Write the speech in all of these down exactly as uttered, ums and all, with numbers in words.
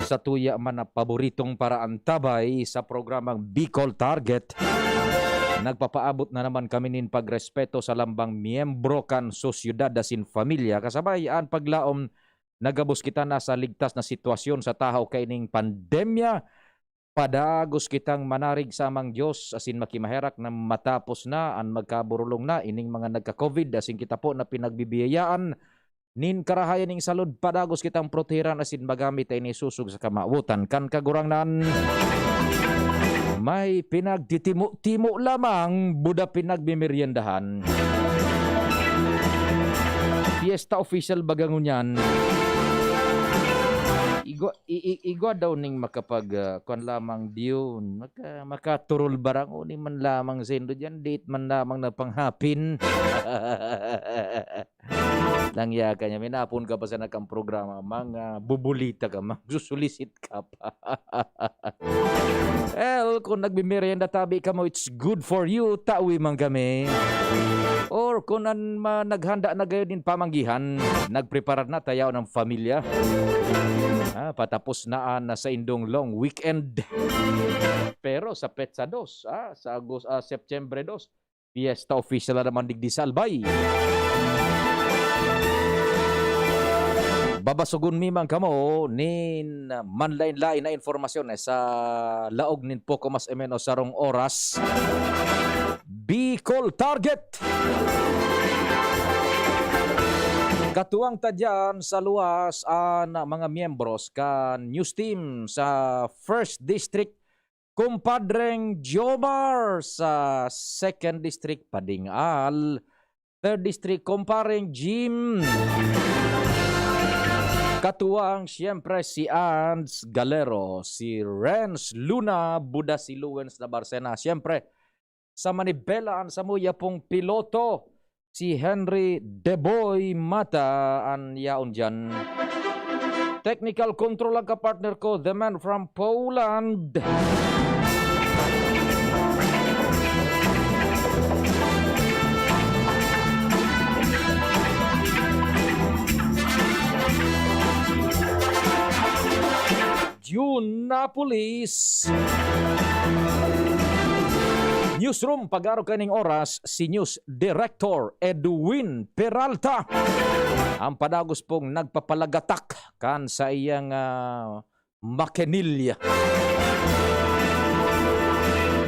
Sa tuya man na paboritong paraantabay sa programang Bicol Target, nagpapaabot na naman kami nin pagrespeto sa lambang miyembro kan sosyedad asin pamilya, kasabay an paglaom na gabos kita nasa ligtas na sitwasyon sa tahaw kaining pandemya. Padagos kitang manarig sa Amang Dios asin makimaherak na matapos na an magkaburulong na ining mga nagka-covid asin kita po na pinagbibiyayaan nin karahayan ning salud, padagos kitang protehiran asin magamit ta ini sosog sa kamawotan kan Kagurangnan. May pinagtitimo-timo lamang, buda pinagmemeryendahan. Fiesta official baga ngunyan. Igwa, i-, i-, igwa daw ning makapag, ah, kwan lamang diyon. Maka-, makaturol barang, uni man lamang saindo diyan, date man lamang na panghapin. Nang yaka niya, minapon ka pa sa nakang programa, mga bubulita ka, magsusulisit ka pa. Well, kung nagmimerienda tabi kamo, it's good for you, tawi man kami. Or kung an, ma-, naghanda na gayon din pamanggihan, nagpreparar na, tayaw ng pamilya. Ah, patapos na an, na sa indong long weekend. Pero sa petsa dos, ah, sa Agos-, ah, September dos, Fiesta official na naman digdi sa Albay. Babasogon mi man kamo nin manlain-lain na impormasyon, eh, sa laog nin poko mas o menos sarong oras. Bicol Target. Katuwang ta diyan sa luwas an mga miyembros kan news team sa First District, Kumpadreng Jomar, sa Second District, Pading Al. Third District, Kumpareng Jim. Katuwang, siyempre, si Ans Galero, si Renz Luna, buda si Luwens na Barcena. Siyempre, sa manibela, an samuya pong piloto, si Henry Deboy Mata an yaon diyan. Technical control ang kapartner ko, the man from Poland. June Napolis. Newsroom, pag-aro kaning oras, si News Director Edwin Peralta. Ang padagos pong nagpapalagatak kan sa iyang, ah, makinilya.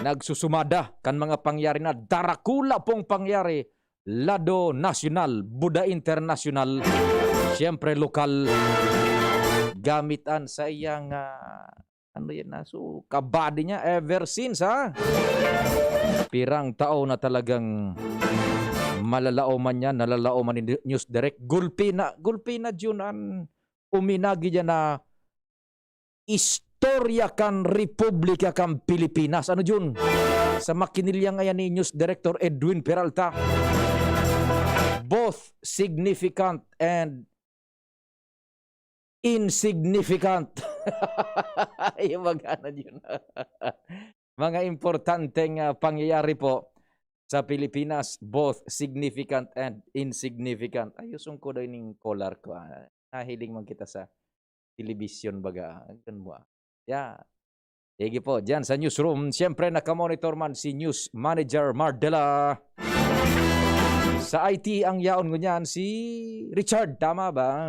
Nagsusumada kan mga pangyari na darakula pong pangyari lado nasyonal, buda internasyonal, siyempre lokal. Gamit an sa iyang, ah, ano yan na, so, kabady niya ever since, ha? Pirang tao na talagang malalaoman niya, nalalaoman ni News Direct. Gulpi na, gulpi na, Jun, an uminagi niya na istorya kan Republika kan Pilipinas. Ano, Jun? Sa makinilya ngayan ni News Director Edwin Peralta, both significant and insignificant. Yung mga ano, Jun. Mga importanteng, ah, pangyayari po sa Pilipinas, both significant and insignificant. Ayuson ko daw ning collar ko, ah. Nahiling man kita sa telebisyon baga, ah. Ganun mo, ah. Yeah. Sige po, diyan sa newsroom, siyempre nakamonitor man si News Manager Mardela. Sa I T ang yaon ngunyan si Richard, tama ba?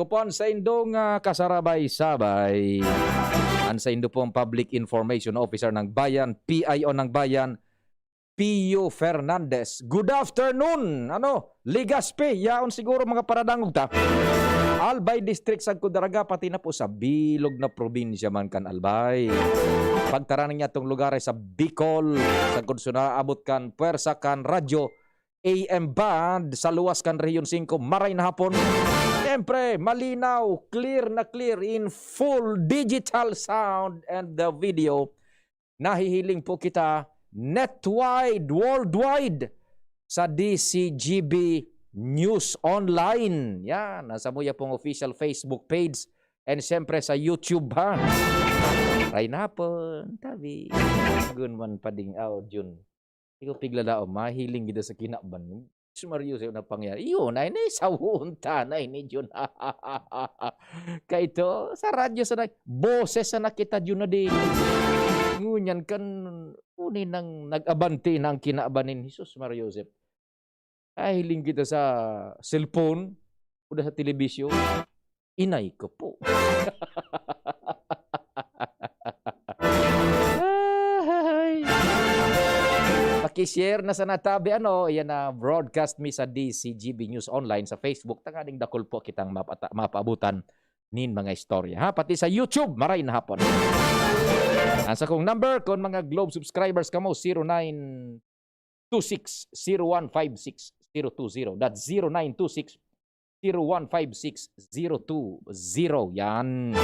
Kupon sa indong, ah, kasarabay-sabay. An sa indo pong Public Information Officer ng Bayan, P I O ng Bayan, Pio Fernandez. Good afternoon! Ano? Legazpi, yaon siguro mga paradangog ta. Albay District, sagkod Daraga, pati na po sa bilog na probinsya man kan Albay. Pagtaraning niya tong lugares sa Bicol, sagkod sa naabot kan pwersa kan radyo A M band sa luwas kan Rehiyon singko, maray na hapon. Siyempre, malinaw, clear na clear in full digital sound and the video. Nahihiling po kita netwide, worldwide, sa D C G B News Online. Yan, nasa muya pong official Facebook page and siyempre sa YouTube, ha. Maray na hapon, tabi. Gun man pading out, Jun. Ikaw piglalaom, mahiling kita sa kinaban. Sus Maria, sa'yo na pangyari. Yun, ay, naisawon ta na ini, Jun. Kaito, sa radyo sana, boses sana kita diyon na din. Ngunyan kan, uni nang nag-abante na ang kinaban nin Jesus, Maria Joseph. Nahiling kita sa cellphone, o sa telebisyon. Inay ko po. Ay. Paki-share na sana tabi, ano, yan na broadcast mi sa D C G B News Online sa Facebook. Tanganing dakul po kitang mapata-, mapaabutan nin mga istorya, ha? Pati sa YouTube, maray na hapon. Ang sakong number, kung mga Globe subscribers kamo, zero nine two six zero one five six zero two zero. That's zero nine two six zero one five six zero two zero. Yan.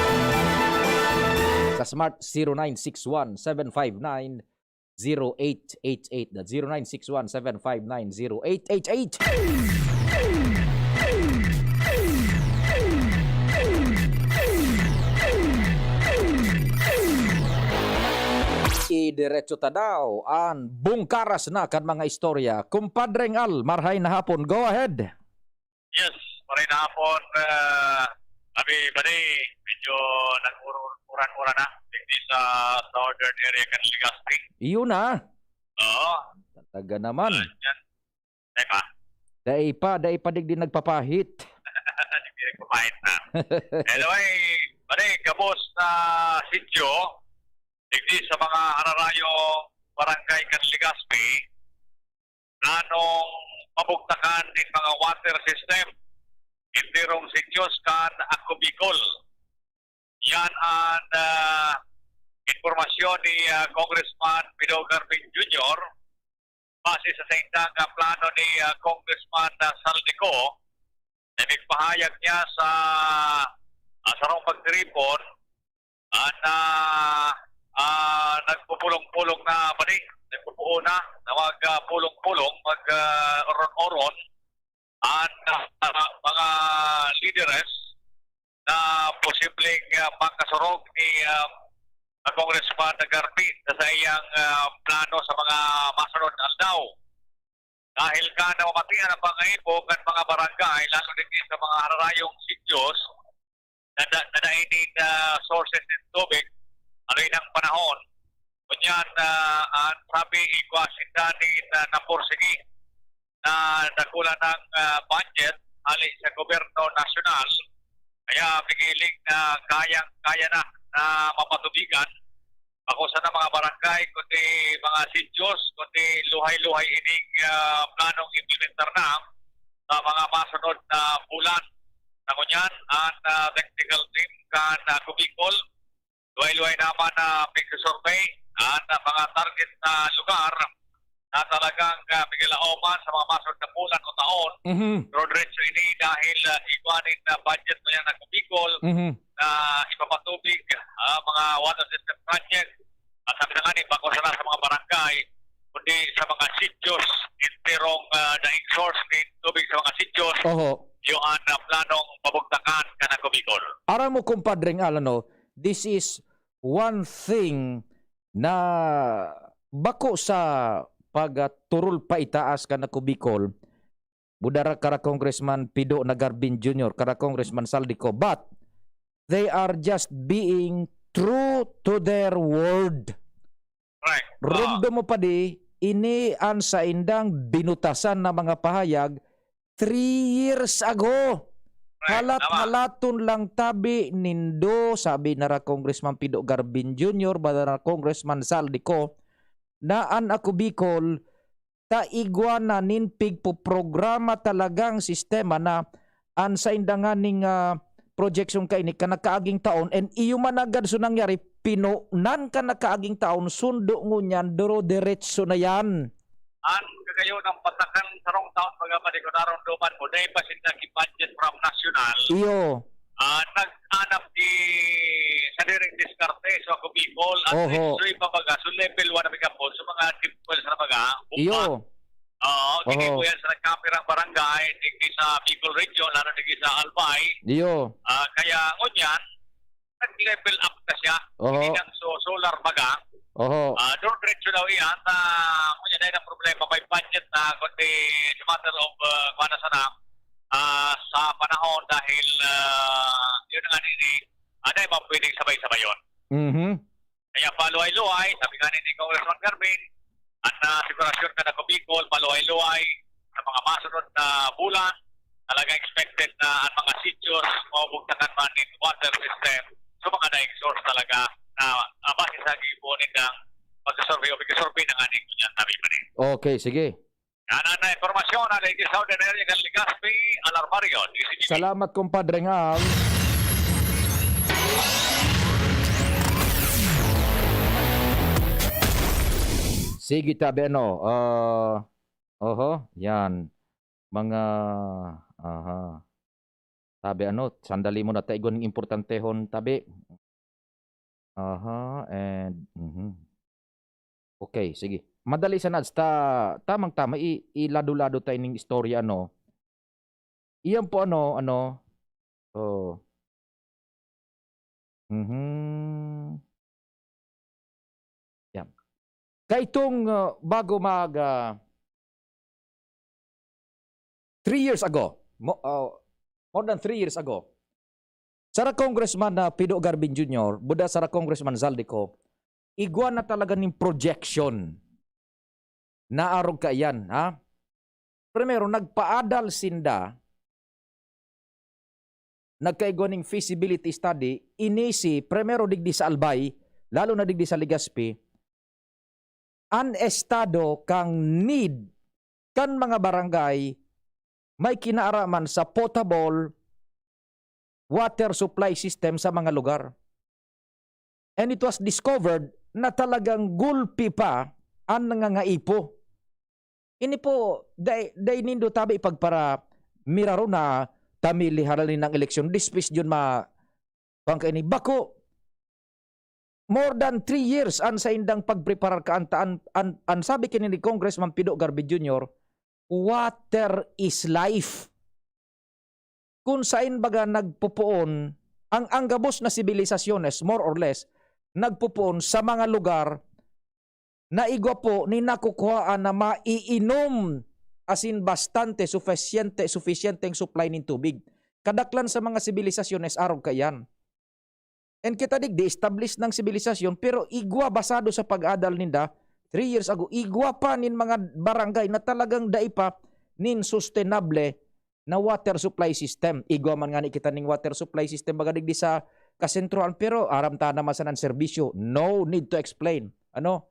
Sa Smart, zero nine six one seven five nine zero eight eight eight. That's zero nine six one seven five nine zero eight eight eight. Idiretso ta daw an bungkaras na kan mga istorya. Kumpadreng Al, marhay na hapon. Go ahead. Yes, maray na hapon, ah, kami, padi, medyo nag-uran-uran na digdi sa southern area kan Legazpi. Iyon na. Oo. Talaga naman. Ah, yan. Dai pa? Dai pa, dai pa digdi nagpapahit. Digdi nagpapahit na. Anyway, padi, gabos na sityo, digdi sa mga hararayong barangay kan Legazpi, planong pabugtakan nin mga water system, enterong sityo kan Ako Bicol. Yan an, ah, impormasyon ni, ah, Congressman Pido Garvin Junior. Base sa saindang, ah, plano ni, ah, Congressman, ah, Saldico, na nagpahayag niya sa, ah, sarong pagtiripon, ah, na, ah, nagpupulong-pulong na, padi, nagpupuo na, na mag, ah, pulong-pulong, mag, ah, oron-oron, an, ah, mga lideres na posibleng, ah, makasurog ni, ah, Congressman Garvin sa iyang, ah, plano sa mga masunod na aldaw. Dahil kan namamatian ang pangaipo kan mga barangay, lalo digdi sa mga hararayong sitios, na da-, na dai nin, ah, sources nin tubig, ano inang panahon. Ngunyan, ah, an sabi, igwa sinda nin, ah, napursigi na dakula nang, ah, budget hali sa gobyerno nasyonal, kaya pigiling na kayang-kaya na, na mapatubigan. Bako sana mga barangay, kundi mga sitios, kundi luhay-luhay ining, ah, planong implementar na sa mga masunod na bulan. Sa ngunyan, an, ah, technical team kan, ah, Ako Bicol, luhay-luhay naman na pigsusurvey an, ah, mga target na lugar na talagang, ah, pigilaoman sa mga masunod na bulan o taon. Mhm. Pero diretso ini dahil, ah, igwa nin, ah, budget ngunyan kan Ako Bicol Mhm. na ipapatubig, ah, mga water system project. At sabi na nga ni, bako sana sa mga barangay, kundi sa mga sitios, enterong, ah, daing source nin tubig sa mga sitios, Oho. iyo an, ah, planong pabugtakan kan Ako Bicol. Aram mo, kumpadreng Al, ano, this is one thing na bako sa pagturul paitaas kan Ako Bicol, budara kara Congressman Pido na Garvin Junior, kara Congressman Saldico, but they are just being true to their word. Right. Ah. Rumdom mo, padi, ini an saindang binutasan na mga pahayag three years ago. Right, tama. Halat-halaton lang tabi nindo, sabi na ra Congressman Pido Garvin Junior, ba na ra Congressman Saldico, na an Ako Bicol, ta igwa na nin pigpoprograma talagang sistema na an sainda nganing, ah, projection kaini kan nakaaging taon, and iyo man agad so nangyari, pinunan kan nakaaging taon, sundo ngunyan, duro-diretso na yan. An kagayon ang patakan sarong taon, mga panikonaron duman mo, dahil pa sinda ki-budget from national. Iyo. Ah, nag-anap di sadiring diskarte, so Ako Bicol, at Oho. least, so iba baga, so level one na may kapon, so mga dimple sa mga Iyo. upat. Oo, Oho. ginibo yan sa nagkapirang barangay, digdi sa Bicol Region, lalo digdi sa Albay. Iyo. Ah, kaya ngunyan, nag-level up na siya. Oho. Hindi lang so solar baga. Oho. Ah, duro-diretso daw iyan. Ah, ngunyan, dahil ang problema, may budget na, kundi it's a matter of, ah, kuwan na sana, ah, sa panahon dahil, ah, yun nga, ni, ni, pwedeng sabay-sabayon. Mhm. Kaya paluway-luway, sabi nga ni Congressman Garvin, an, ah, asegurasyon kan Ako Bicol, paluway-luway sa mga masunod na bulan, talaga expected na ang mga sitios mabubugtakan man nin water system. So, mga daing source talaga na, ah, base sa gibo nindang pagsusurvey o pagsusurvey na nga nin ngunyan, sabi pa rin. Okay, sige. Yan ang impormasyon na Lady Southern Area kan Legazpi, Alarmario, D C G B. Salamat, Compadre Ngal. Sige, tabi, ano, ah, oho, yan. Mga, aha. Tabi, ano, sandali muna, ta igwa ning importantehon, tabi. Aha, and, mhm. Okay, sige. Madali sana, ta, tamang-tama, i-, ilado-lado tayo ning istorya, ano. Iyan po, ano, ano, oh. Mhm. Yan. Kaitong, ah, bago mag, ah, three years ago, mo, ah, more than three years ago, sara Congressman na Pido Garvin Junior, buda sara Congressman Zaldy Co, igwa na talaga ning projection na arog kaiyan, ha? Primero, nagpaadal sinda, nagkaigwa ning feasibility study, inisi, primero digdi sa Albay, lalo na digdi sa Legazpi, an estado kan need kan mga barangay may kinaaraman sa potable water supply system sa mga lugar. And it was discovered na talagang gulpi pa an nangangaipo. Ini po, dai, dai nindo tabi pagpara-, miraro na ta miliharal nin ang eleksyon, dispis yun ma-, kuwan kaini. Bako, more than three years an saindang pagpreparar ka, an, an, an, an sabi kini ni Congressman Pido Garvin Junior, "Water is life." Kun sain baga nagpopoon ang, ang gabos na sibilisasyones, more or less, nagpopoon sa mga lugar na igwa po nin nakukuhaan na maiinom asin bastante, sufisyente, sufisyenteng supply nin tubig. Kadaklan sa mga sibilisasyones arog kaiyan. And kita digdi, established nang sibilisasyon, pero igwa, basado sa pag-adal ninda, three years ago, igwa pa nin mga barangay na talagang dai pa nin sustainable na water supply system. Igwa man ngani kita ning water supply system baga digdi sa kasentrohan, pero aram ta naman sana an serbisyo. No need to explain. Ano?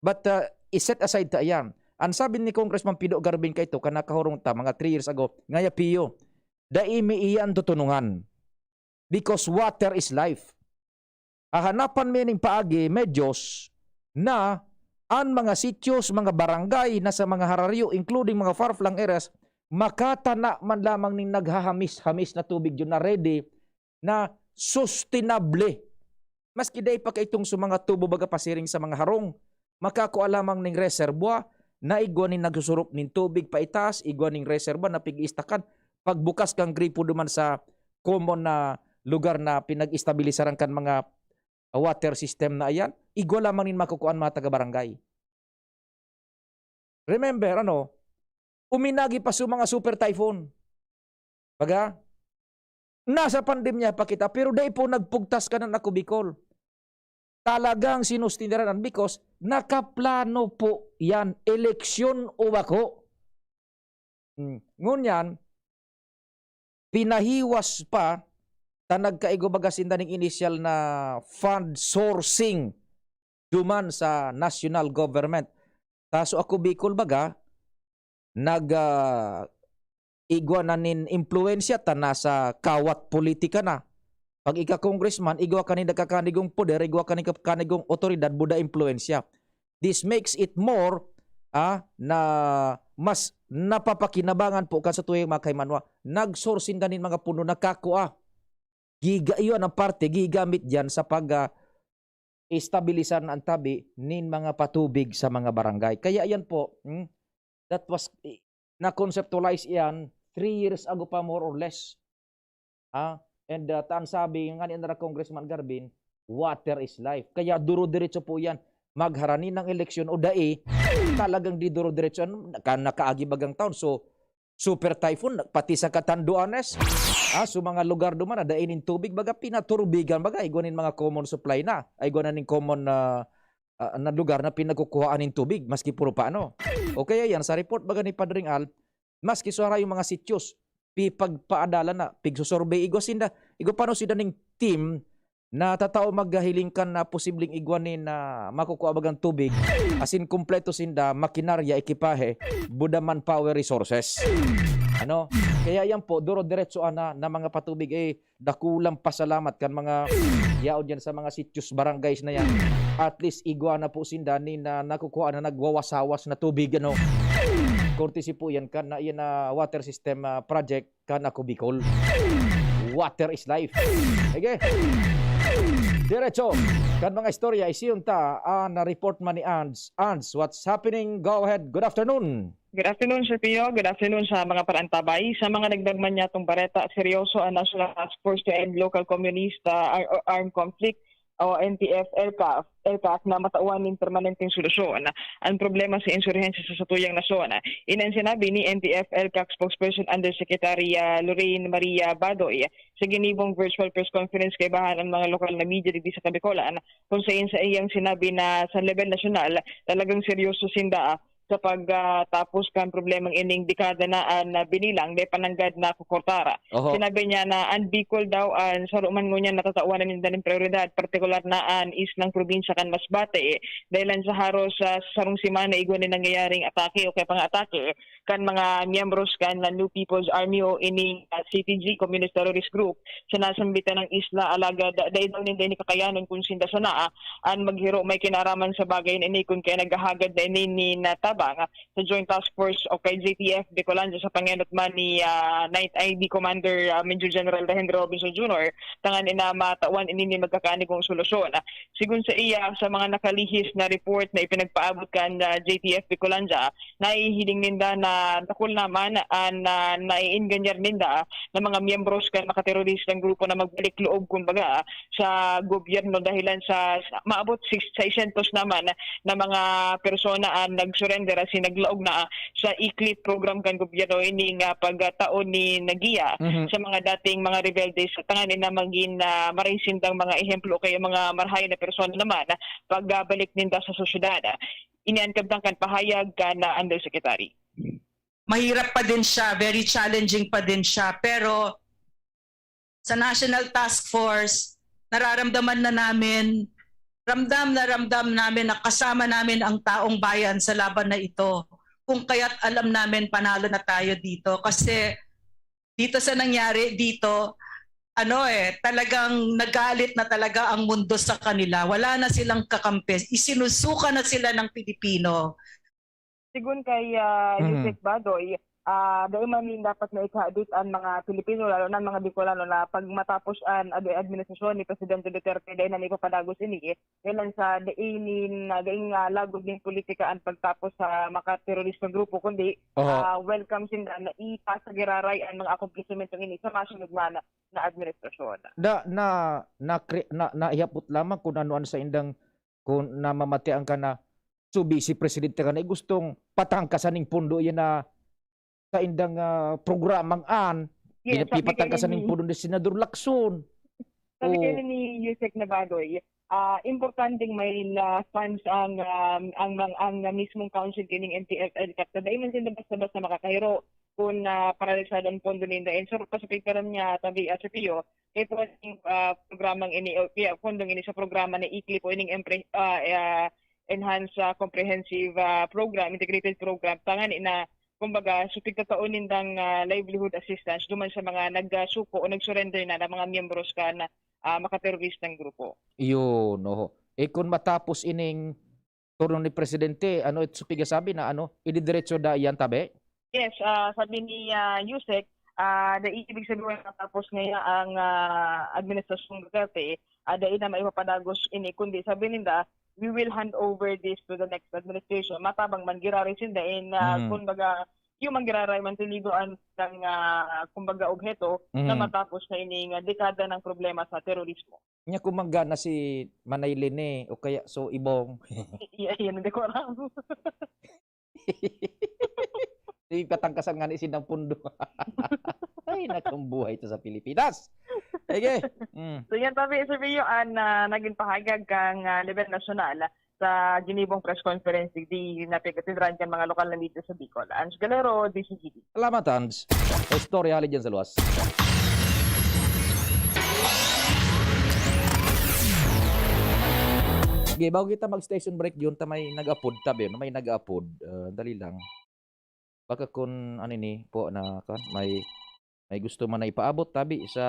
But, uh, i-set aside ta iyan. An sabi ni Congressman Pido Garvin kaito, kan nakahorong ta, mga three years ago, ngaya, Pio, dai mi iyan tutunungan. Because water is life. Hahanapan mi ning paagi, medyos, na an mga sitios, mga barangay na sa mga hararyo, including mga far-flung areas, makatana man lamang ning naghahamis-hamis na tubig yun na ready, na sustainable. Maski dai pa kaitong sa mga tubo baga pasiring sa mga harong, makakua lamang ning reservoir na igwa nin nagsusurop nin tubig paitaas, igwa ning reservoir na pig-iistakan. Pagbukas kan gripo duman sa common na lugar na pinag-estabilisaran kan mga water system na iyan, igwa lamang nin makukuan mga taga-barangay. Remember, ano, uminagi pa sa mga super typhoon. Baga, nasa pandemya pa kita, pero dai po nagpugtas kan Ako Bicol. Talagang sinustinaran because nakaplano po yan, eleksyon o bako. Hmm. Ngunyan, pinahiwas pa ta nagkaigwa baga sinda ning initial na fund sourcing duman sa national government. Ta so Ako Bicol baga, nag, ah, igwa na nin impluwensya ta nasa kawat politika na. Pag ika congressman, igwa ka nin nagkakanigong poder, igwa ka nin kakanigong otoridad, buda impluwensya. This makes it more, ah, na mas napapakinabangan po kan sa tuyang mga kaimanwa. Nagsource sinda nin mga pundo, nakakua. Giga-, iyon ang parte, gigamit diyan sa pag, ah, estabilisar na an tabi nin mga patubig sa mga barangay. Kaya iyan po, hmm, that was, i-, na-conceptualize iyan three years ago pa, more or less. Ah, and, ah, ta an sabi nga ni Congressman Garvin, "Water is life." Kaya duro-diretso po iyan. Magharani ng eleksyon o dai, talagang di duro-diretso. Ano, naka-, nakaagi bagang taon. So, super typhoon, pati sa Catanduanes, ah, sa mga lugar duman na dai nin tubig, baga pinaturubigan, baga igwa nin mga common supply na, ay igwa na nin common na, ah, na lugar na pinagkukuhaan nin tubig, maski puro paano. O kaya yan, sa report baga ni Padring Al, maski sa harayong mga sityos, pipagpaadalan na, pigsusurvey, igwa sinda, igwa pa no sinda ning team na tatao maghahiling kan na posibleng igwa nin na makukua bagang tubig, asin kompleto sinda, makinarya, ekipahe, buda manpower resources. Ano? Kaya yan po, duro-diretso ana na mga patubig, eh, dakulang pasalamat kan mga yaon dyan sa mga sityos, barangays na yan. At least, igwa na po sinda nin na nakukua na nagwawasawas na tubig, ano? Courtesy po yan kan na, yan na water system, ah, project kan Ako Bicol. Water is life. Sige. Diretso. Kan mga istorya, isiyon ta, ah, na-report man ni Ans. Ans, what's happening? Go ahead. Good afternoon. Good afternoon, Sir Pio. Good afternoon sa mga paraantabay. Sa mga nagdagman niya itong bareta, seryoso ang National Task Force to End Local Communist, ah, Ar-, Armed Conflict o N T F L CAF, L CAC na matawan nin permanenteng solusyon ang problema sa insurhensya sa satuyang nasyon. Ini an sinabi ni N T F L CAC spokesperson Undersecretary, ah, Lorraine Maria Badoy sa ginibong virtual press conference kaibahan ang mga lokal na media digdi sa Kabikolan, kung sain sa iyang sinabi na sa level nasyonal, talagang seryoso sinda sa pagtapos kan problemang ining dekada na an, ah, binilang dai pa nanggad nakokortar. Oho. Sinabi niya na an Bicol daw an saro man ngunyan na tatawan na ninda nin prioridad, partikular na an islang probinsya kan Masbate, eh, dahilan sa haros sa sarong semana igwa nin nangyayaring atake o kaya pang-atake kan mga miyembros kan New People's Army o ining, ah, C T G, Communist Terrorist Group, sa nasambitan ng isla, alagad dai daw ninda ini kakayanon kun sinda sana an maghiro may kinaraman sa bagay na ini kun kaya naghahagad na ini nin tabang sa Joint Task Force o kay J T F Bicolandia sa pangenot man ni, ah, Ninth I B Commander, ah, Major General Alejandro Robinson Junior, tanganing na matawan ini nin magkakaanigong solusyon. Sigon sa iya, sa mga nakalihis na report na ipinagpaabot kan, ah, J T F Bicolandia, nahihiling ninda na dakul naman an, ah, naiinganyan ninda na mga miyembros kan makateroristang grupo na magbalik loob, kumbaga, sa gobyerno dahilan sa, sa maabot sis-, seiscientos naman na mga persona an nag-surrender asin naglaog na sa E-CLIP program kan gobyerno, ining, ah, pagtao ni na giya Mhm. sa mga dating mga rebelde sa tanganing na magin, ah, maray sindang mga ehemplo o kaya mga marahay na persona naman pagbalik ninda sa sosyedad. Ini an kabtang kan pahayag kan, ah, Undersecretary. Mahirap pa din siya, very challenging pa din siya. Pero sa National Task Force, nararamdaman na namin, ramdam na ramdam namin na kasama namin ang taong bayan sa laban na ito. Kung kaya't alam namin panalo na tayo dito. Kasi dito sa nangyari dito, ano eh, talagang nagalit na talaga ang mundo sa kanila. Wala na silang kakampi. Isinusuka na sila ng Pilipino. Sigon kay, ah, Mhm. Yusek Badoy, ah, dai man nin dapat na ikahadit an mga Pilipino, lalo na an mga Bicolano, na pag matapos an ad-, administrasyon ni Presidente Duterte, dai na ipapadagos ini, eh. Dahilan sa dai nin, ah, daing, ah, lagod nin politika an pagtapos sa makateroristang grupo, kundi, Oho. ah, welcome sinda na ipasagiraray an mga akomplisimento ini sa masunod man na administrasyon. Na, na, na, na, naihapot lamang kung ano an saindang, kung namamatian ka na, so, Vice Presidente ka na, eh, gustong patangkasan ning pondo yan na saindang, ah, programang an, Yes, pina-, sabi pipatangkasan kayo ning ni pondo ni Senador Lacson. Sabi Oo. kayo ni Yusek Nabadoy, ah, importanteng may la-, funds ang, um, ang, ang, ang mismong council kining N T F L CAC. Sa dai man sila basta-basta makakahiro kung, ah, paralisado ang pondo ninda. And so, pa sa pagkaram niya, tabi, ah, sa Pio, kaya po ang, ah, programang ini, o kaya pondong ini sa programa ni E-CLIP o ining empre-, ah, ah, Enhanced, ah, Comprehensive, ah, Program, Integrated Program, tanganing na, kumbaga, sa pagkakaon nindang, ah, livelihood assistance duman sa mga nagsuko o nag-surrender na, na mga miyembros kan, ah, makateroristang grupo. Yun, oho. Eh, kung matapos ining turno ni Presidente, ano, ito sa pigasabi na, ano, ididiretso da yan, tabi? Yes, ah, sabi ni, ah, Yusek, ah, dai ibig sabihin matapos ngaya ang, ah, administrasyong Duterte, ah, dai na maipapadagos ini, kundi sabi ninda, "We will hand over this to the next administration." Matabang man giraray sinda in, ah, Mhm. kumbaga, yung manggiraray man tinigo ang, ang, ah, kumbaga, obheto na Mhm. matapos na ini nga dekada ng problema sa terorismo. Nya, kung manggana si Manay Lene o kaya so Ibong. I-, i-, iyan, hindi ko alam. Ipatangkasan nga ni Isin ng pundo. Ay, nakang buhay ito sa Pilipinas. Sige. Mm. So yan, tabi, Sir Rio, an uh, naging pahayag kang uh, level nasyonal sa ginibong press conference di napigatinran kan mga lokal na media sa Bicol. Ange Galero, D C G D. Salamat, Ange. Istorya hali dyan sa luwas. Okay, bago kita mag-station break, yun, ta may nag-apod, tabi, no? May nag-apod. Uh, dali lang. Baka kun ano ni po na kan may may gusto man na ipaabot tabi sa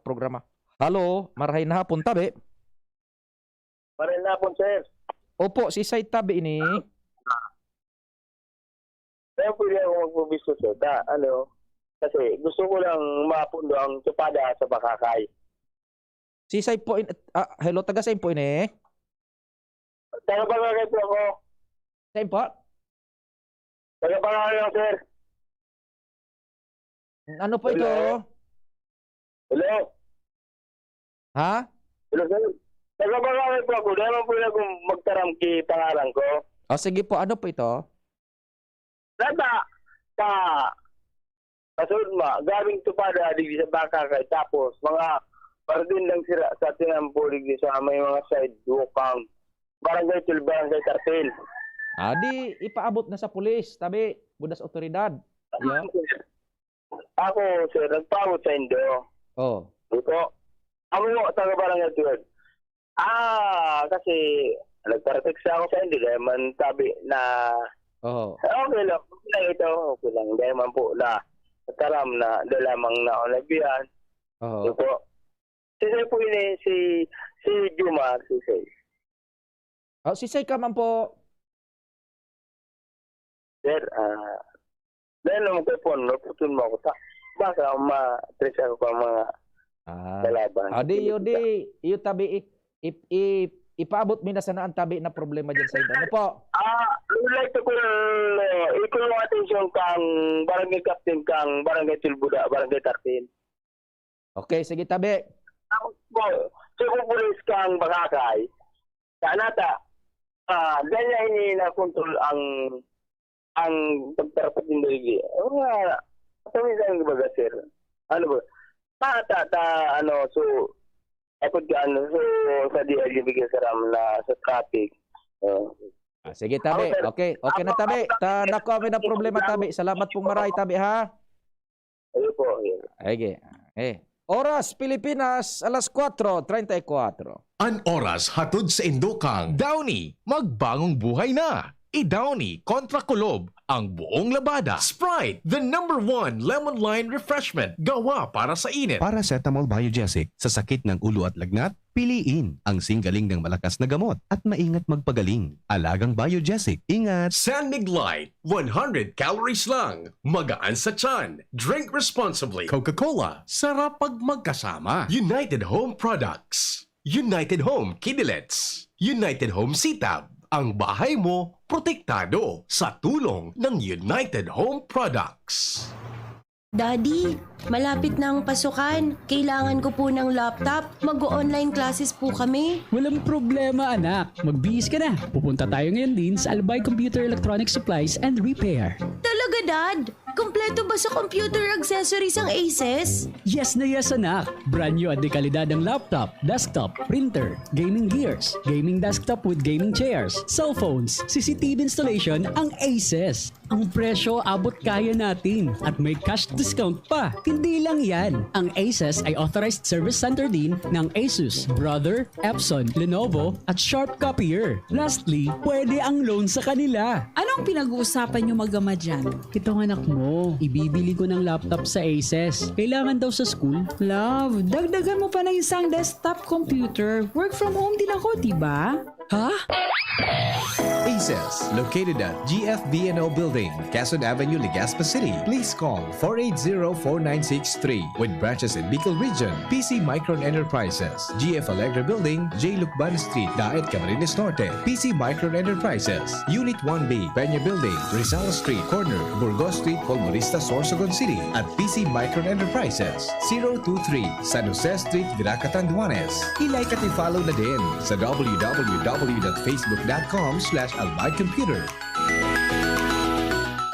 programa. Hello, marahay na hapon tabi. Marahay na hapon, sir. Opo, si Sai tabi ini. Kaya pwede ako magpubisto, sir. Da, ano, kasi gusto ko lang mapundo ang tupada sa Bakakay. Si Sai po, in, ah, hello, taga Sai po ini? Taga Bakakay po ako. Sai po? Taga Bakakay lang, sir. Ano po ito? Hello? Ha? Hello, sir. Taga Bakakay po ako. Dahil po ako magtaram ki pangalan ko. O, sige po. Ano po ito? Nata, sa Pasod ma, gabing tupada digdi sa Bakakay, tapos mga pardindang sira sa tinampo digdi sa may mga sidewalk ang Barangay Tul, Barangay Cartel. Ah, di ipaabot na sa pulis, tabi, budas otoridad. Yeah. Ako, sir, nagpaabot sa Indo. Oh. Ito, ako mo, taga Barangay Tul. Ah, kasi nagparatext ako sa Indo dahil man tabi na Oh. Okay lang, okay lang ito. Okay lang. Dahil man po na nataram na dala mang naon na biyan. Oh. Ito po. Si Sir po ini, si, si Juma, si Sir. Oh, si Sir ka man po. Sir, ah, dahil naman ko po, naputol mo ako sa, baka ma-trace ako pa mga Ah. kalaban. Ah, di, yun, di, yun tabi, i, i, i, ipaabot mi na sana ang tabi na problema dyan sa inyo. Ano po? Ah, I would like to call, uh, i-call yung attention kang barangay captain, kang barangay Tulbuda, barangay thirteen. Okay, sige, tabi. Tapos po, si Kukulis kang Bakakay, sana ta, ah, ganyan ini na control ang, ang pagtarapat ng daligi. O nga, sa minsan, baga, sir. Ano ba? Ta, ta, ta, ano, so, ako dyan, so, sa D L G bigyan sa ram na sa traffic. Oh. Ah, sige, tabi. Ako, sir. Okay, okay na, tabi. Ta, naku, amin ang problema, tabi. Salamat pong maray, tabi, ha? Ayun po, yun. Sige. Eh. Oras, Pilipinas, alas kwatro treinta y cuatro. An oras hatod sa indokang Downy, magbangong buhay na. I-Downy kontra kulob ang buong labada. Sprite, the number one lemon lime refreshment, gawa para sa init. Paracetamol Biogesic, sa sakit ng ulo at lagnat, piliin ang singgaling ng malakas na gamot at maingat magpagaling. Alagang Biogesic, ingat! San Mig Light, one hundred calories lang, magaan sa tiyan. Drink responsibly. Coca-Cola, sarap pag magkasama. United Home Products. United Home Kidilets. United Home Sitab. Ang bahay mo, protektado sa tulong ng United Home Products. Daddy, malapit na ang pasukan. Kailangan ko po ng laptop. Mag-online classes po kami. Walang problema, anak. Magbihis ka na. Pupunta tayo ngayon din sa Albay Computer Electronic Supplies and Repair. Talaga, Dad? Kompleto ba sa computer accessories ang Aces? Yes na yes, anak. Brand new at dekalidad ang laptop, desktop, printer, gaming gears, gaming desktop with gaming chairs, cellphones, C C T V installation ang Aces. Ang presyo abot kaya natin at may cash discount pa. Hindi lang yan. Ang Aces ay authorized service center din ng Asus, Brother, Epson, Lenovo at Sharp Copier. Lastly, pwede ang loan sa kanila. Anong pinag-uusapan nyo mag-ama dyan? Itong anak mo, ibibili ko ng laptop sa Aces. Kailangan daw sa school. Love, dagdagan mo pa ng isang desktop computer. Work from home din ako, di ba? Ha? Aces, located at G F B N O Building, Quezon Avenue, Legazpi City. Please call four eight zero, four nine six three. With branches in Bicol Region, P C Micron Enterprises, G F Alegre Building, J Lucban Street, Daet, Camarines Norte, P C Micron Enterprises, Unit one B, Peña Building, Rizal Street, corner, Burgos Street, Colmonista, Sorsogon City, at P C Micron Enterprises, zero two three, San Jose Street, Virac, Catanduanes. I-like at i-follow na din sa w w w dot facebook dot com slash albay computer.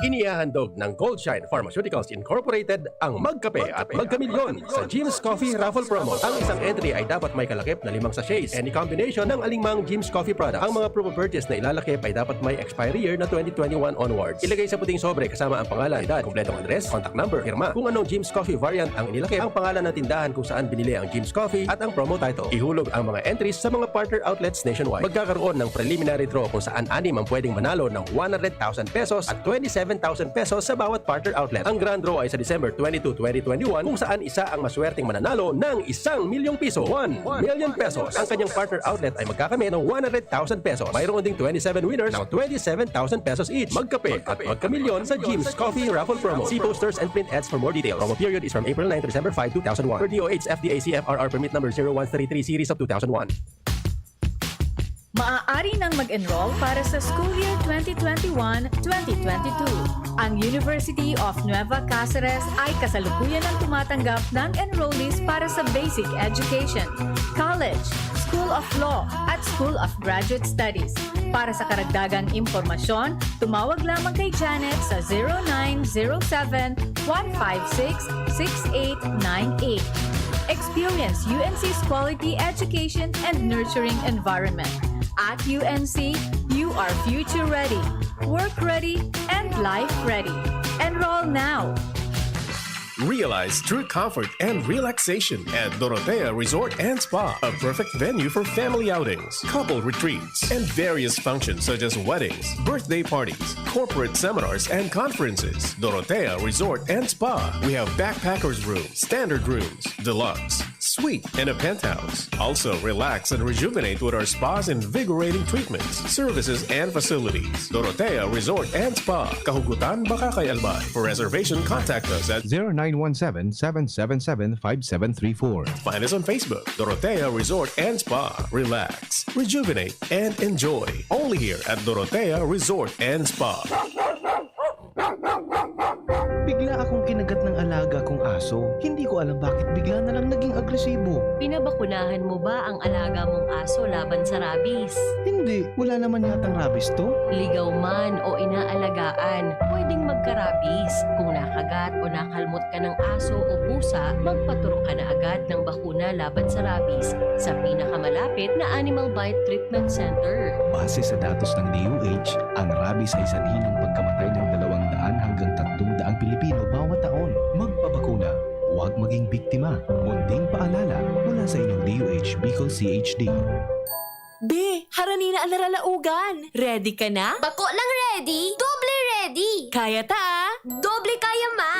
Inihahandog ng Goldshine Pharmaceuticals Incorporated ang Magkape at Magkamilyon sa Jim's Coffee Raffle Promo. Ang isang entry ay dapat may kalakip na limang sachets, any combination ng alinmang Jim's Coffee product. Ang mga proof of purchase na ilalakip ay dapat may expiry year na twenty twenty-one onwards. Ilagay sa puting sobre kasama ang pangalan, edad, kompletong address, contact number, pirma. Kung anong Jim's Coffee variant ang inilakip, ang pangalan ng tindahan kung saan binili ang Jim's Coffee at ang promo title. Ihulog ang mga entries sa mga partner outlets nationwide. Magkakaroon ng preliminary draw kung saan anim ang pwedeng manalo ng one hundred thousand pesos at twenty-seven thousand pesos sa bawat partner outlet. Ang grand draw ay sa December twenty-two, twenty twenty-one, kung saan isa ang maswerteng mananalo ng isang milyong piso, one million pesos. Ang kanyang partner outlet ay magkakamit ng one hundred thousand pesos. Mayroon ding twenty-seven winners ng twenty-seven thousand pesos each. Magkape at magkamilyon sa Jim's Coffee Raffle Promo. See posters and print ads for more details. Promo period is from April nine to December five, two thousand one. Per D O H F D A C F R R permit number zero one three three series of two thousand one. Maaari nang mag-enroll para sa school year twenty twenty-one, twenty twenty-two. Ang University of Nueva Caceres ay kasalukuyan ang tumatanggap ng enrollees para sa basic education, college, School of Law, at School of Graduate Studies. Para sa karagdagang impormasyon, tumawag lamang kay Janet sa zero nine zero seven, one five six, six eight nine eight. Experience U N C's quality education and nurturing environment. At U N C, you are future ready, work ready, and life ready. Enroll now! Realize true comfort and relaxation at Dorotea Resort and Spa, a perfect venue for family outings, couple retreats, and various functions such as weddings, birthday parties, corporate seminars, and conferences. Dorotea Resort and Spa. We have backpackers room, standard rooms, deluxe, suite, and a penthouse. Also, relax and rejuvenate with our spa's invigorating treatments, services, and facilities. Dorotea Resort and Spa, Kahugutan, Bacacay, Albay. For reservation, contact us at zero nine one seven, seven seven seven, five seven three four. Find us on Facebook, Dorotea Resort and Spa. Relax, rejuvenate, and enjoy. Only here at Dorotea Resort and Spa. Bigla akong kinagat ng alaga kong aso. Hindi ko alam bakit bigla na lang naging agresibo. Pinabakunahan mo ba ang alaga mong aso laban sa rabies? Hindi. Wala naman yatang rabies to. Ligaw man o inaalagaan, pwedeng magka-rabies. Kung nakagat o nakalmot ka ng aso o pusa, magpaturok ka na agad ng bakuna laban sa rabies sa pinakamalapit na animal bite treatment center. Base sa datos ng D O H, ang rabies ay sanhi ng pagkamatay ng dalawang daan hanggang tatlong daang Pilipino bawat taon. Magpabakuna, huwag maging biktima. Munting paalala mula sa inyong D O H Bicol C H D. Be, harani na an naralaogan. Ready ka na? Bako lang ready, doble ready. Kaya ta, ah. Doble kaya, ma.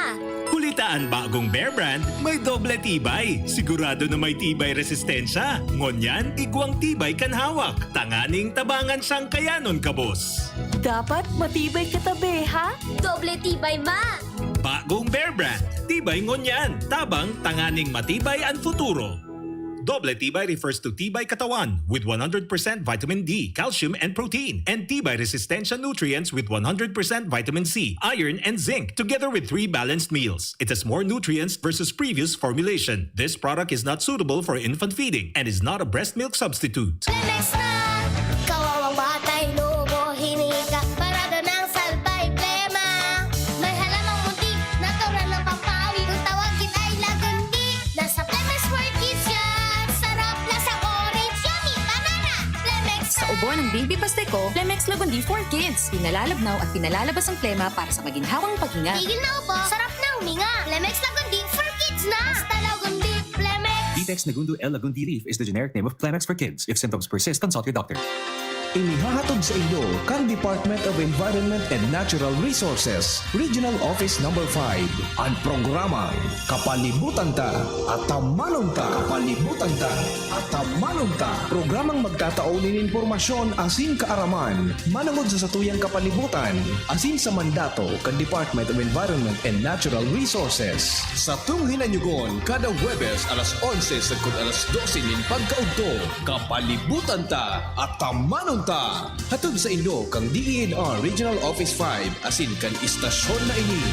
Huli ta an bagong Bear Brand, may doble tibay. Sigurado na may tibay resistensya. Ngunyan, igwang tibay kan hawak. Tanganing tabangan siyang kayanon, kabos. Dapat matibay ka ta, be, ha? Doble tibay, ma. Bagong Bear Brand, tibay ngunyan, tabang tanganing matibay an futuro. Doble tibay refers to tibay katawan with one hundred percent vitamin D, calcium, and protein, and tibay resistensya nutrients with one hundred percent vitamin C, iron, and zinc, together with three balanced meals. It has more nutrients versus previous formulation. This product is not suitable for infant feeding and is not a breast milk substitute. Lemex na! Kawawang batay, lobo, hinika, parada ng salbay, plema. May halamang munti, natural ng pampawi. Ang tawag gid ay lagundi. Nasa Lemex for Kids yan. Sarap, lasang orange, yummy, banana. Lemex Sa ubo ng baby Pasteco, Lemex Lagundi for Kids. Pinalalabnaw at pinalalabas ang plema para sa maginhawang paghinga. Tigil na ubo, sarap na huminga. Lemex Lagundi for Kids na. Basta Lagundi, Lemex. Ditex Negundo L. Lagundi leaf is the generic name of Clemex for kids. If symptoms persist, consult your doctor. Inihahatod sa inyo kan Department of Environment and Natural Resources, Regional Office Number five, an programang Kapalibutan Ta, Atamanon Ta. Kapalibutan Ta, Atamanon Ta. Programang magtatao nin impormasyon asin kaaraman manongod sa satuyang kapalibutan asin sa mandato kan Department of Environment and Natural Resources. Satong hinanyugon kada Huwebes alas onse sagkod alas dose nin pagkaudto. Kapalibutan Ta, Atamanon Ta. Hatod sa inyo kan D E N R Regional Office five asin kan istasyon na ini.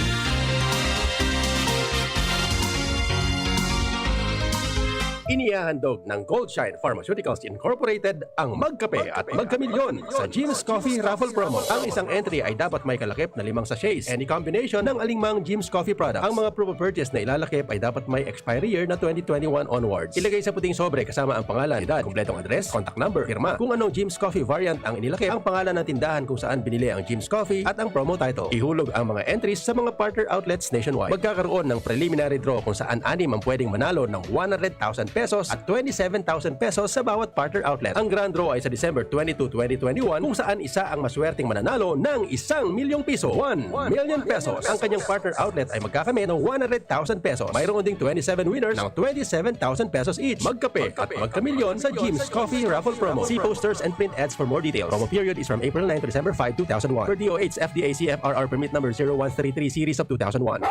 Inihahandog ng Goldshine Pharmaceuticals Incorporated ang Magkape at Magkamilyon sa Jim's Coffee Raffle Promo. Ang isang entry ay dapat may kalakip na limang sachets, any combination ng alingmang Jim's Coffee product. Ang mga proof of purchase na ilalakip ay dapat may expiry year na twenty twenty-one onwards. Ilagay sa puting sobre kasama ang pangalan, edad, kumpletong address, contact number, pirma. Kung anong Jim's Coffee variant ang inilakip, ang pangalan ng tindahan kung saan binili ang Jim's Coffee at ang promo title. Ihulog ang mga entries sa mga partner outlets nationwide. Magkakaroon ng preliminary draw kung saan anim ang pwedeng manalo ng one hundred thousand pesos at twenty-seven thousand pesos sa bawat partner outlet. Ang grand draw ay sa December twenty-two, twenty twenty-one, kung saan isa ang maswerteng mananalo ng isang milyong piso, one million pesos. Ang kanyang partner outlet ay magkakamit ng one hundred thousand pesos. Mayroon ding twenty-seven winners ng twenty-seven thousand pesos each. Magkape at magkamilyon sa Jim's Coffee Raffle Promo. See posters and print ads for more details. Promo period is from April nine to December five, two thousand one. Per D O H F D A C F R R permit number zero one three three series of two thousand one.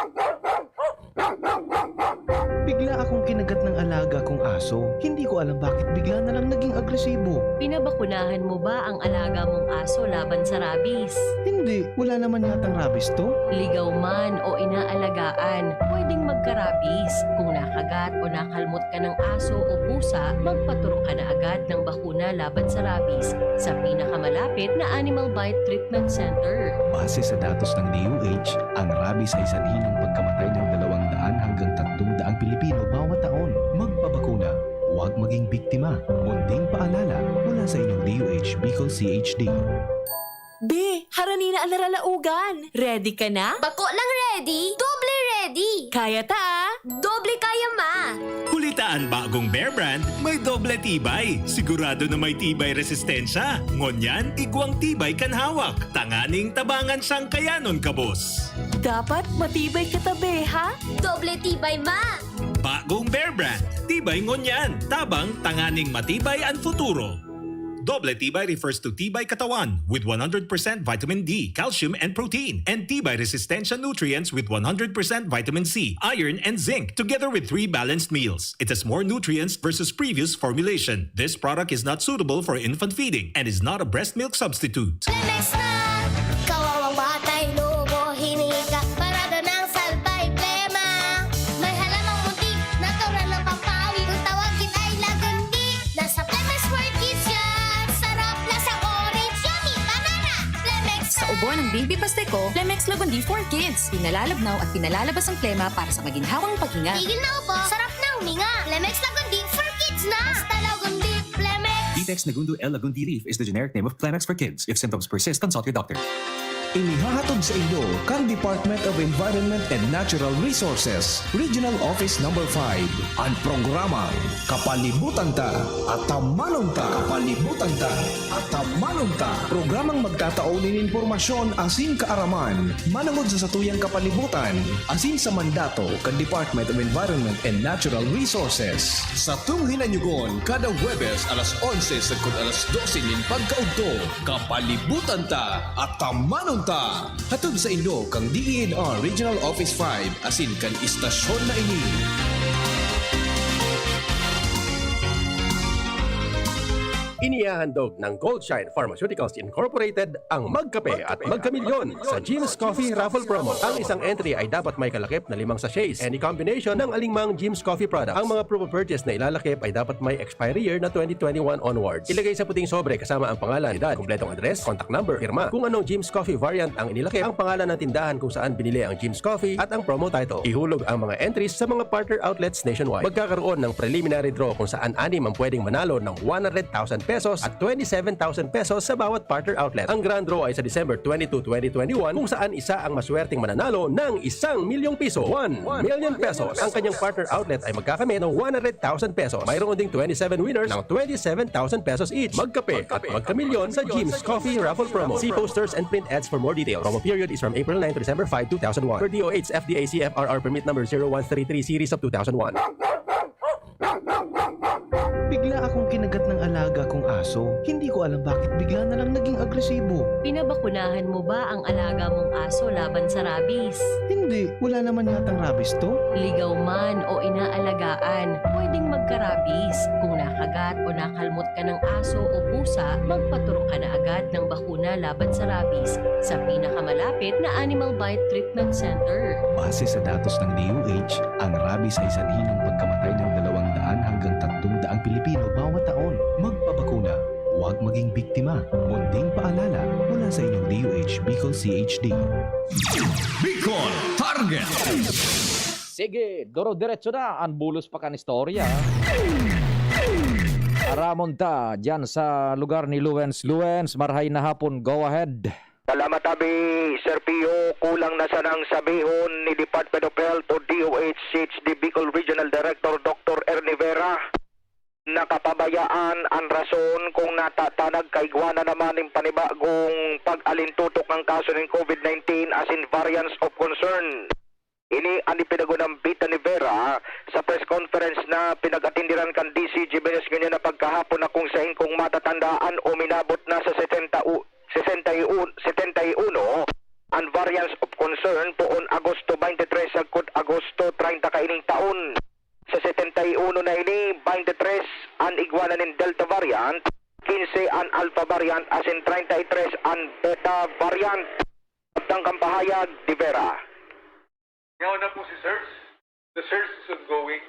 Bigla akong kinagat ng alaga kong aso. Hindi ko alam bakit bigla na lang naging agresibo. Pinabakunahan mo ba ang alaga mong aso laban sa rabies? Hindi, wala naman yatang rabies to. Ligaw man o inaalagaan, pwedeng magka-rabies. Kung nakagat o nakalmot ka ng aso o pusa, magpaturok ka na agad ng bakuna laban sa rabies sa pinakamalapit na Animal Bite Treatment Center. Base sa datos ng D O H, ang rabies ay sanhi ng pagkamatay ng dalawang daan hanggang tatlong daang Pilipino bawat taon. Magpabakuna, huwag maging biktima. Munting paalala mula sa inyong D O H Bicol C H D. Be, harani na an naralaogan. Ready ka na? Bako lang ready, doble ready. Kaya ta, ah. Doble kaya, ma. Huli ta an bagong Bear Brand, may doble tibay. Sigurado na may tibay resistensya. Ngunyan, igwang tibay kan hawak. Tanganing tabangan siyang kayanon, kabos. Dapat matibay kita, be, ha? Doble tibay, ma. Bagong Bear Brand, tibay ngunyan. Tabang, tanganing matibay an futuro. Doble tibay refers to tibay katawan with one hundred percent vitamin D, calcium, and protein, and tibay resistensya nutrients with one hundred percent vitamin C, iron, and zinc, together with three balanced meals. It has more nutrients versus previous formulation. This product is not suitable for infant feeding and is not a breast milk substitute. Lemex na! Kawawang batay, lobo, hinika, parada ng salbay, plema. May halamang muntik, natural na pampawi. Kung tawagin ay lagundi, nasa Lemex World Kids yan. Sarap, lasang orange, yummy, banana. Lemex Sa ubo ng baby Pasteco, Lemex Lagundi for Kids. Pinalalabnaw at pinalalabas ang plema para sa maginhawang paghinga. Tigil na ubo, sarap na huminga. Lemex Lagundi for Kids na. Basta Lagundi, Lemex. Vitex Nagundo L Lagundi Leaf is the generic name of Clemex for Kids. If symptoms persist, consult your doctor. Inihahatod sa inyo kan Department of Environment and Natural Resources, Regional Office Number five, an programang Kapalibutan Ta, Atamanon Ta. Kapalibutan Ta, Atamanon Ta. Programang magtatao nin impormasyon asin kaaraman manongod sa satuyang kapalibutan asin sa mandato kan Department of Environment and Natural Resources. Satong hinanyugon kada Huwebes alas onse sagkod alas dose nin pagkaudto, Kapalibutan Ta, Atamanon Ta. Hatod sa inyo kan D E N R Regional Office five asin kan istasyon na ini. Inihahandog ng Goldshine Pharmaceuticals Incorporated ang Magkape at Magkamilyon sa Jim's Coffee Raffle Promo. Ang isang entry ay dapat may kalakip na limang sachets, any combination ng alingmang Jim's Coffee product. Ang mga proof of purchase na ilalakip ay dapat may expiry year na twenty twenty-one onwards. Ilagay sa puting sobre kasama ang pangalan, edad, kumpletong address, contact number, pirma. Kung anong Jim's Coffee variant ang inilakip, ang pangalan ng tindahan kung saan binili ang Jim's Coffee at ang promo title. Ihulog ang mga entries sa mga partner outlets nationwide. Magkakaroon ng preliminary draw kung saan anim ang pwedeng manalo ng one hundred thousand pesos at twenty-seven thousand pesos sa bawat partner outlet. Ang grand draw ay sa December twenty-two, twenty twenty-one, kung saan isa ang maswerteng mananalo ng isang milyong piso, one million pesos. Ang kanyang partner outlet ay magkakamit ng one hundred thousand pesos. Mayroon ding twenty-seven winners ng twenty-seven thousand pesos each. Magkape at magkamilyon sa Jim's Coffee Raffle Promo. See posters and print ads for more details. Promo period is from April nine to December five, two thousand one. Per D O H F D A C F R R permit number zero one three three series of two thousand one. Bigla akong kinagat ng alaga kong aso. Hindi ko alam bakit bigla na lang naging agresibo. Pinabakunahan mo ba ang alaga mong aso laban sa rabies? Hindi, wala naman yatang rabies to. Ligaw man o inaalagaan, pwedeng magka-rabies. Kung nakagat o nakalmot ka ng aso o pusa, magpaturok ka na agad ng bakuna laban sa rabies sa pinakamalapit na Animal Bite Treatment Center. Base sa datos ng D O H, ang rabies ay sanhi ng pagkamatay ng dalawang daan hanggang Dungda ang Pilipino bawat taon. Magpabakuna. Huwag maging biktima. Munting paalala mula sa inyong D O H Bicol C H D. Bicol Target. Sige, duro-diretso na an bulos pa kan istorya. Aramon ta dyan sa lugar ni Luens. Luens, marhay na hapon. Go ahead. Salamat abi, Sir Pio. Kulang na sanang sabihon ni Department of Health o D O H C H D Bicol Regional Director Doctor Ernie Vera. Nakapabayaan an rason kung nata ta nagkaigwa na naman nin panibagong pag-alintutok ng kaso nin COVID nineteen asin variants of concern. Ini an ipinagunambitan ni Vera sa press conference na pinag-atenderan kan D C Jimenez ngunyan na pagkahapon na kung sain kung matatandaan uminabot na sa setenta u-, sesenta y un, setenta y uno an variants of concern poon Agosto twenty-three sagkod Agosto treinta kaining taon. Sa setenta y uno na ini, twenty-three an igwa na nin Delta variant, quince an Alpha variant asin treinta y tres an Beta variant. Kabtang kan pahayag ni Vera. Yaon na po si Search. The search is ongoing.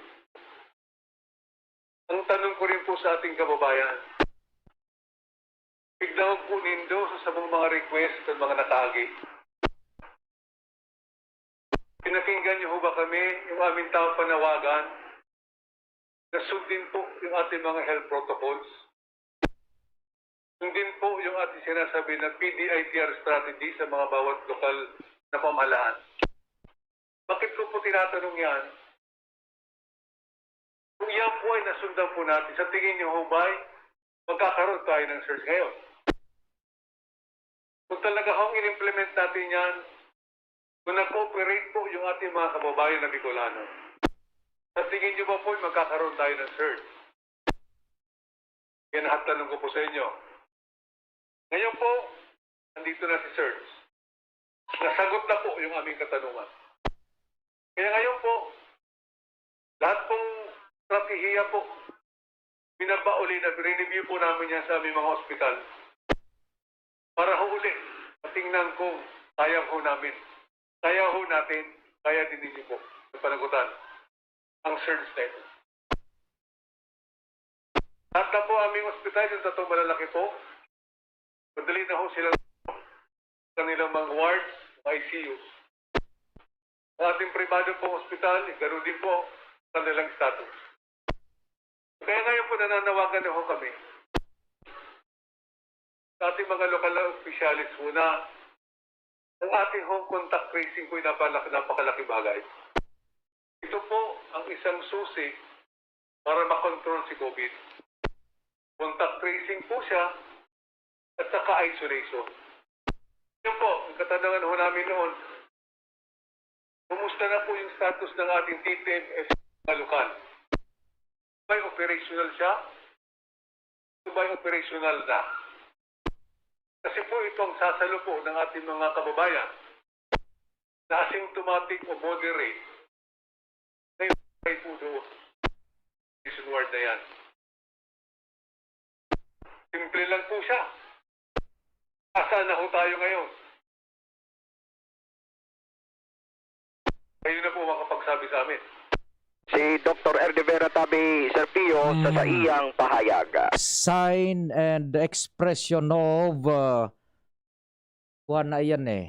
Ang tanong ko rin po sa ating kababayan, piglaog po nindo sa sabong mga request ng mga nakaagi. Pinakinggan niyo ho ba kami, yung aming tao panawagan, na sundin po yung ating mga health protocols? Sundin po yung ating sinasabi na P D I T R strategy sa mga bawat lokal na pamahalaan. Bakit ko po tinatanong yan? Kung yan po ay nasundan po natin, sa tingin niyo ho ba'y magkakaroon tayo ng search ngayon? Kung talaga hong in-implement natin yan, kung nag-cooperate po yung ating mga kababayan na Bicolano, sa tingin niyo ba po magkakaroon tayo ng search? Yan ang tanong ko po sa inyo. Ngayon po, nandito na si Search. Nasagot na po yung aming katanungan. Kaya ngayon po, lahat pong estratehiya po, binabauli na, review po namin yan sa aming mga ospital. Para ho uli, matingnan kung kaya ho namin, kaya ho natin, kaya din ninyo po, yung panagutan, ang search na ito. Lahat na po aming ospital, yung tatlong malalaki po, madali na ho silang kanilang mga wards, mga I C Us. Ang ating pribado pong ospital, ganun din po kanilang status. Kaya ngayon po nananawagan na ho kami sa ating mga lokal na opisyalis po na ang ating hong contact tracing po ay napalak- napakalaking bagay. Ito po ang isang susi para makontrol si COVID. Contact tracing po siya at saka isolation. Yun po, ang katanungan ho namin noon, kumusta na po yung status ng ating T P M S sa lokal? Ba'y operational siya? Ito ba'y operational na? Kasi po ito ang sasalo po ng ating mga kababayan na asymptomatic o moderate na yung po doon. Prison ward na yan. Simple lang po siya. Asa na ho tayo ngayon? Kayo na po makapagsabi sa amin. Si Doktor Erdi Vera Tabi, Sir Pio, sa Mm. saiyang pahayag. Sign and expression of uh, kuwan na iyan eh.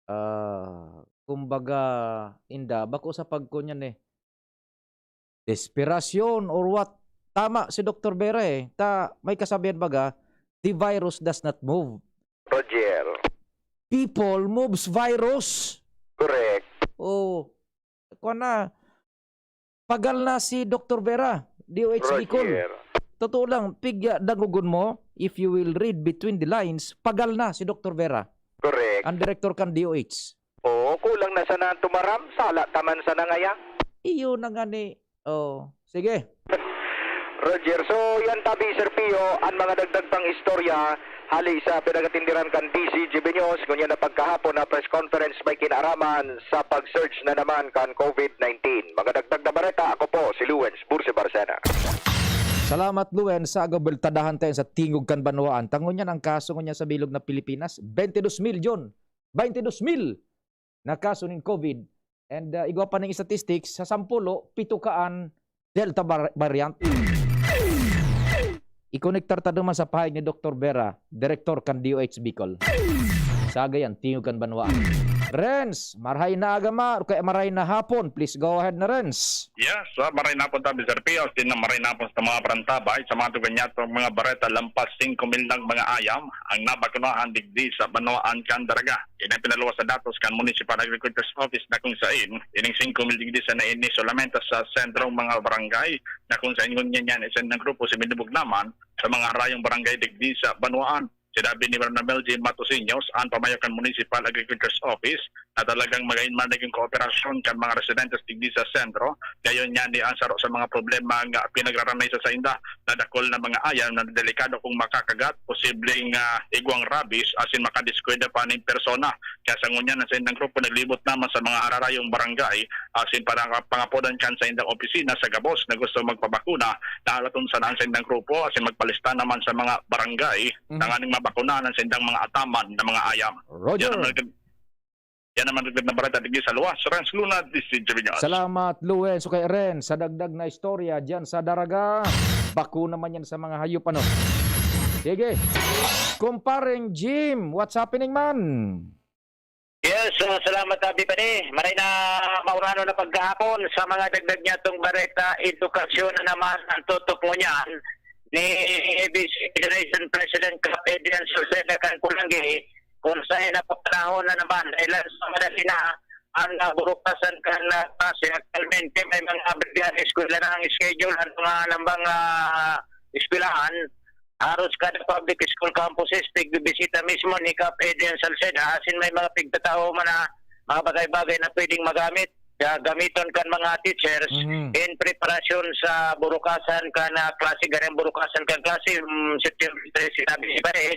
Ah, kumbaga, inda, bako sa pagkunyan eh. Desperasyon or what? Tama si Doktor Vera eh. Ta, may kasabihan baga, "The virus does not move. Roger. People moves virus." Correct. Oh, kuwan na. Pagal na si Doktor Vera, D O H Bicol. Roger. Totoo lang, pigya dangogon mo, if you will read between the lines, pagal na si Doktor Vera, Correct. ang direktor kan D O H. Oo, kulang na sana tumaram, sala taman sana ngaya. Iyo na nga ni, oh, sige. Roger, so yan tabi, Sir Pio, ang mga dagdag pang istorya hali sa pinagatindiran kan D C G B News, ngunyan na pagkahapon na press conference may kinaaraman sa pag-search na naman kan COVID nineteen. Mga dagdag na bareta, ako po si Luens Bursi Barcena. Salamat, Luen, sa agabeltadahan tayo sa tingog kan banwaan. Ta ngunyan ang kaso ngunyan sa bilog na Pilipinas, twenty-two milyon, twenty-two mil na kaso nin COVID. And uh, igwa pa ning statistics, sa sampulo, pito ka an Delta bar- variant. I-konektar ta duman sa pahayag ni Doktor Vera, direktor kan D O H Bicol. Saga yan, tingog kan banwaan. Renz, marahay na aga man, o kaya marahay na hapon. Please go ahead na, Renz. Yes, ah, maray na po tabi, Sir Pios. Din na maray na po sa mga parantabay, sa mga tugan niya, sa mga bareta, lampas singko mil nang mga ayam ang nabakunahan digdi sa Banwaan kan Daraga. Ini ang pinaluwas sa datos kan Municipal Agriculture's Office na kung sain, ining singko mil digdi sa naini solamente sa sentrong mga barangay na kung sain ngunyan yan, isa ng grupo si Minubog naman sa mga harayong barangay digdi sa Banwaan. Sinabi ni Ma'am Namel J. Matosiños, ang pamayo kan Municipal Agriculture's Office, na talagang magayon man naging kooperasyon kan mga residentes digdi sa sentro. Gayon niya ni ang saro sa mga problema nga pinagraramay sa sainda na dakul na mga ayam na delikado kung makakagat, posibleng, ah, igwang rabies, asin makadiskwida pa ning persona. Kaya sa ngunyan, ang saindang grupo naglibot naman sa mga hararayong barangay, asin para pangapodan kan saindang opisina sa gabos na gusto magpabakuna na halaton sana ang saindang grupo, asin magpalista naman sa mga barangay Mhm. tanganing mabakunahan ang saindang mga ataman na mga ayam. Roger. Yan ang nag-, yan ang nagdagdag na balita digdi sa luwas. Renz Luna, D C G News. Salamat, Luen. So kay Ren, sa dagdag na istorya dyan sa Daraga, bako naman yan sa mga hayop, ano? Sige. Kumpareng Jim, what's happening, man? Yes, uh, salamat, Abi Padi. Maray na maurano na pagkahapon sa mga dagdag niya itong bareta, edukasyon na naman ang tutok mo niyan ni A B C Federation President Kap Adrian Salceda kan Pulanggi, kung saan napapanahon na naman dahil sa madali na ang, ah, burukasan kan, ah, klase. Actualmente, may mga abrigyang eskwela na ang schedule, ang mga lambang, ah, eskwelahan. Haros kada public school campuses, pigbibisita mismo ni Kap Adrian Salceda, asin may mga pigtatao man na mga bagay-bagay na pwedeng magamit, ah, gamiton kan mga teachers Mhm. in preparasyon sa burukasan kan, ah, klase, ganang burukasan kan klase, mm, September three, sinabi ni Pare,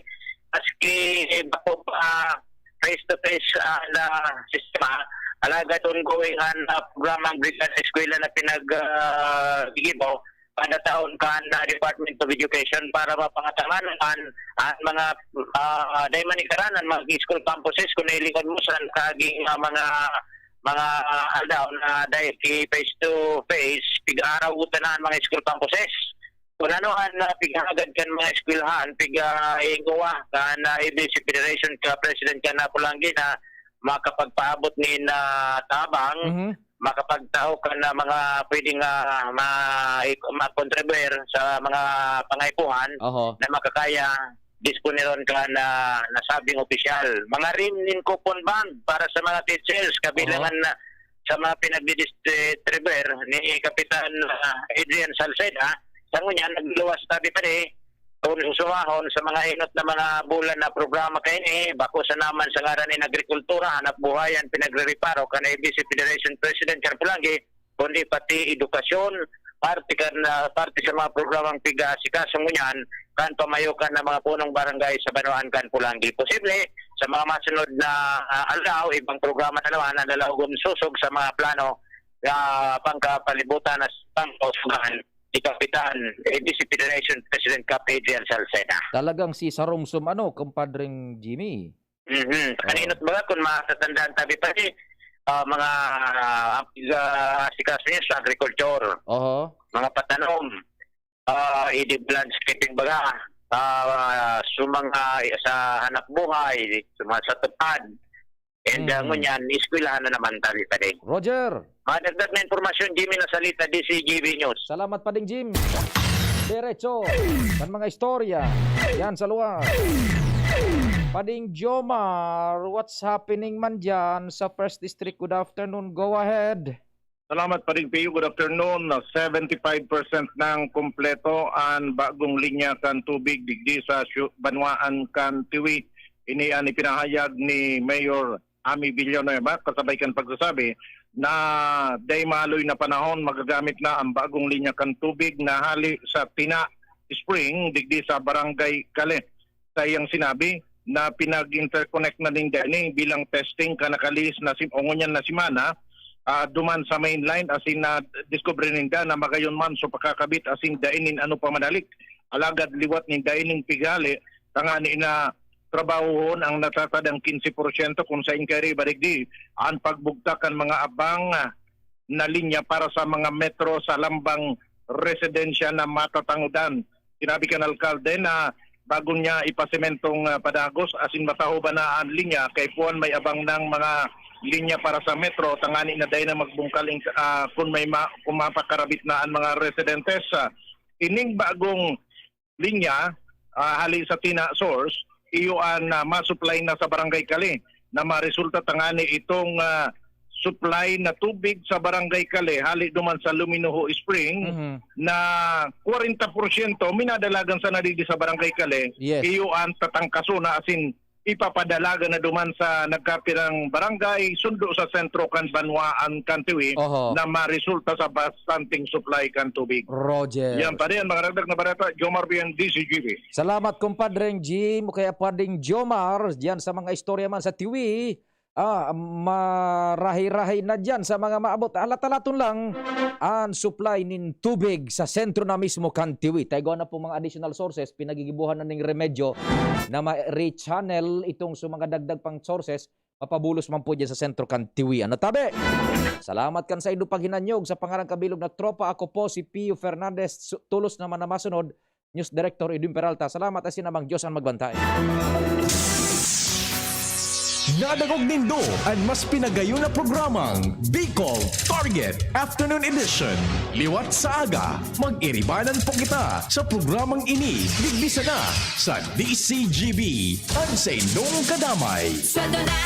maski bako pa face-to-face, ah, na sistema, alagad ongoing an, ah, programang Brigada Eskwela na pinag, ah, gigibo kada taon kan, ah, Department of Education para mapangataman an, an mga, ah, dai man ikaran an mga school campuses kun nailingon mo sa nagkaging, ah, mga, mga, ah, aldaw na dai ki face to face, pig-araw utan na an mga school campuses. Kun ano an, ah, pighahagad kan mga eskwelahan, pig, ah, ingowa kan, ah, A B C Federation ka President kan Napolanggi na makapagpaabot nin, ah, tabang, Mhm. makapagtao kan, ah, mga pwedeng, ah, ma-, ma-contribuer sa mga pangaipuhan Oho. na makakaya disponeron kan, ah, nasabing opisyal. Mga rim nin coupon bag para sa mga teachers, kabilangan Oho. na sa mga pinagdidistribuer ni Kapitan, ah, Adrian Salceda. Sa ngunyan, nagluwas tabi pa ni kung susumahon sa mga inot na mga bulan na programa kaini, bako sa naman sa ngaran nin agrikultura, hanap buhay, an pinagrereparo kan A B C Federation President kan Pulanggi, kundi pati edukasyon, parte kan, ah, parte sa mga programang pig-aasikaso ngunyan kan pamayo kan na mga punong barangay sa banwaan kan Pulanggi. Posible, sa mga masunod na, ah, aldaw, ibang programa na naman ang lalaogon sosog sa mga plano na pangkapalibutan na pangkausugan ni Kapitan A B C Federation President Kap Adrian Salceda. Talagang si Sarumsum, ano, kumpadring Jimmy? Mhm. Oo. Kaninot baga, kung matatandaan tabi pa ni, ah, mga, ah, ah, asikaso niya sa agriculture, Oho. mga patanom, ah, edible landscaping baga, ah, sa mga, sa hanap buhay, sa mga sa tupad. And, ah, Mm. ngunyan, eskwelahan na naman tabi pa ni. Roger. Madagdag na impormasyon, Jimmy Nasalita, D C G B News. Salamat, Pading Jim. Diretso kan mga istorya. Yan sa luwas. Pading Jomar, what's happening man dyan sa First District? Good afternoon. Go ahead. Salamat, Pading Pio. Good afternoon. Seventy-five percent nang kompleto an bagong linya kan tubig digdi sa syu-, banwaan kan Tiwi. Ini an ipinahayag ni Mayor Ami Villanueva, kasabay kan pagsasabi na dai maaloy na panahon magagamit na ang bagong linya kan tubig na hali sa Tina Spring digdi sa Barangay Kale. Sa iyang sinabi na pinag-interconnect na ninda ini bilang testing kan nakalihis na sim-, o ngunyan na semana, ah, duman sa main line, asin nadiskubre ninda na magayon man so pakakabit asin dai nin ano pa madalik. Alagad liwat ninda ining pighale, tangani na trabahohon ang natatadang quince por ciento kung sain kairi iba digdi an pagbugtak kan mga abang, ah, na linya para sa mga metro sa lambang residensya na matatangodan. Sinabi kan alkalde na bago niya ipasementong, ah, padagos asin matahoban na an linya, kaipuhan may abang nang mga linya para sa metro, tangani na dai na magbungkal in, ah, kun may ma-, kun mapakarabit na an mga residentes. Ah, ining bagong linya, ah, hali sa Tina Source, iyo an, ah, ma-supply na sa Barangay Kali, na maresulta tangani itong, ah, supply na tubig sa Barangay Kali, hali duman sa Luminoho Spring, Mhm. na kwarenta porsyento minadalagan sana digdi sa Barangay Kali, Yes. iyo an tatangkaso na asin ipapadalagan na duman sa nagkapirang barangay, sundo sa sentro kan banwaan kan Tiwi, Oho. na maresulta sa bastanteng supply kan tubig. Roger. Yan pa rin, mga dagdag na balita, Jomar Bien, D C G B. Salamat, kumpadreng Jim, o kaya Padring Jomar, diyan sa mga istorya man sa Tiwi. Ah, marahay-rahay na diyan sa mga maabot. Halat-halaton lang an supply nin tubig sa sentro na mismo kan Tiwi. Ta igwa na po mga additional sources, pinagigibuhan na ning remedyo na ma-rechannel itong sa mga dagdag pang sources, mapabulos man po diyan sa sentro kan Tiwi. Ano tabi? Salamat kan saindo paghinanyog. Sa pangaran kabilog na tropa, ako po si Pio Fernandez, su-, tulos naman na masunod, News Director Edwin Peralta. Salamat asin namang Diyos ang magbantay. Nadangog nindo an mas pinagayon na programang Bicol Target Afternoon Edition. Liwat sa aga, mag-iribanan po kita sa programang ini, digdi sana sa D C G B, an saindong kadamay. Sweldo na